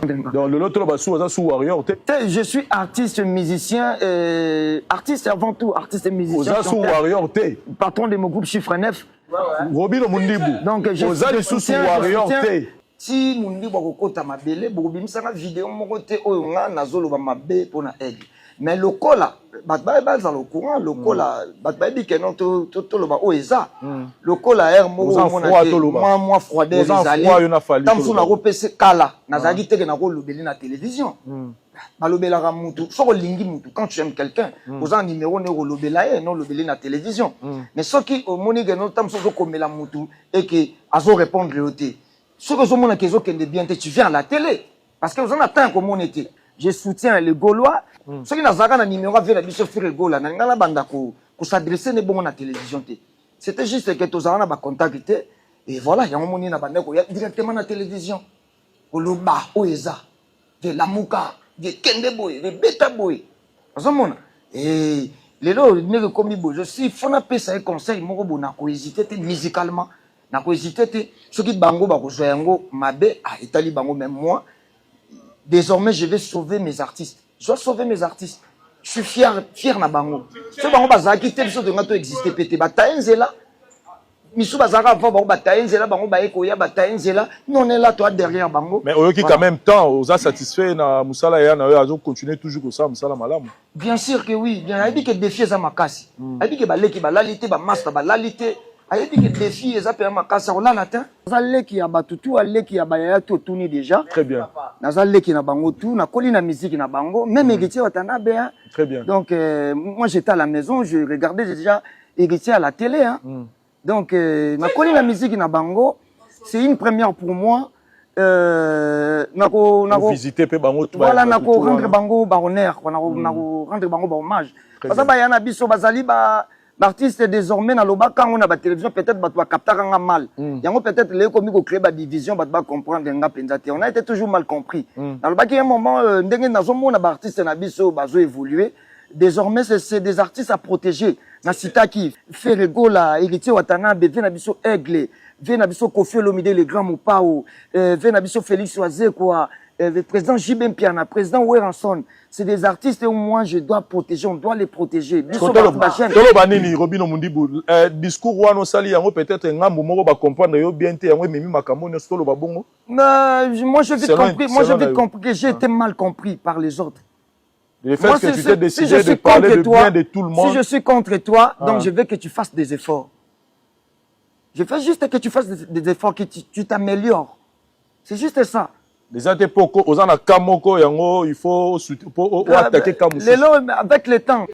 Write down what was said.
Donc lelo toloba su oza su warrior te? Te, je suis artiste musicien, artiste avant tout, artiste et musicien. Oza su warrior te? Patron de mon groupe Chiffre 9. Robino Mundibu. Donc je oza lisusu warrior te? Ti Mundibu akokota mabele, bokobimisanga video moko te oyo nga nazoloba mabe mpona Aigle. Mais lokola bato bazala au courant, lokola bato bayebi ke non, toloba oyo eza lokola aire moko omona te, mwa froideur ezali. Ta mosusu nakopesa kala, nazalaki teke nakolobeli na télévision. Balobelaka mutu soki olingi mutu. Quand tu aimes quelqu'un, oza na numéro nde okolobela ye, no olobeli na télévision. Mais soki omoni ke no, ta mosusu ozokomela mutu eke azorépondre yo te, soki ozomona ke ezokende bien te, tu viens à la télé parce que oza na temps ya komona te. Je soutiens les Gaulois. Soki nazalaka na numéro ave na biso Ferre Gola, na ngai nabanda kos'adresser ne bongo na télévision te. C'était juste que tozala na bacontact te et voilà, yango moni na banda koya directement na télévision koloba oyo eza de lamuka, de kende boye, de beta boye. Ozomona e lelo ndenge ekomi boye, si faut napesa ye conseil moko boye, nakohésite te. Musicalement, nakohésite te. Soki bango bakozwa yango mabe, ah, etali bango. Mais moi, désormais, je vais sauver mes artistes, je dois sauver mes artistes. Je suis fier, fier na bango. So bango bazalaki te, biso tonga to existe pe te. Bataye nzela, misu bazalaka avant bango, bataye nzela, bango baye koya, bataye nzela. Nous, on est là, toi, derrière bango. Mais oyoki quand même temps, oza satisfait na mosala ya na oyo azocontinue toujours kosala mosala malamu? Bien sûr que oui, bien. Ayebi ke défi eza makasi, ayebi ke baleki balali te, bamaster balali te, ayebi ke défi eza mpenza makasi, akolala te. Naza leki ya bato tu, aleki ya bayaya tu, otuni déjà. Très bien. Naza leki na bango tu, nakoli na musique na bango, même Héritier Watanabe, hein. Très bien. Donc moi, j'étais à la maison, je regardais déjà Héritier à la télé, hein. Donc nakoli na musique na bango, c'est une première pour moi. Nako visiter mpe bango. Voilà, nako rendre bango bahonneur, nako rendre bango bahommage. Baza baya na biso, bazali ba baartiste désormais. Nalobaka yango na batélévision, peut-être bato bakaptaka nga mal. Yango peut-être lelo ekomi kocréer badivision, bato bacomprendre nga mpenza te. On a été toujours mal compris. Nalobaki un moment, ndenge nazomona baartiste na biso bazo évoluer désormais, c'est des artistes à protéger. Nasitaki Ferre Gola, Héritier Watanabe, ve na biso Aigle, ve na biso Koffi Olomide, le grand Mopao, ve na biso Félix Wazekwa, président JB Mpiana, président Werrason. C'est des artistes où moi je dois protéger, on doit les protéger. Toloba nini, Robino Mundibu, discours wana osali yango, peut-être ngambu moko bacomprendre yo bien te, yango ememi makambo nyonso, toloba bongo? Moi, j'ai vite compris, moi, j'ai vite compris que j'ai été mal compris par les autres. Le fait moi, que tu t'es décidé si de parler de toi, bien de tout le monde. Si je suis contre toi, donc je veux que tu fasses des efforts. Je veux juste que tu fasses des efforts, que tu t'améliores. C'est juste ça. Eza te mpo oza na ka moko, yango il faut oattaquer ka mosusu. Lelo, avec le temps.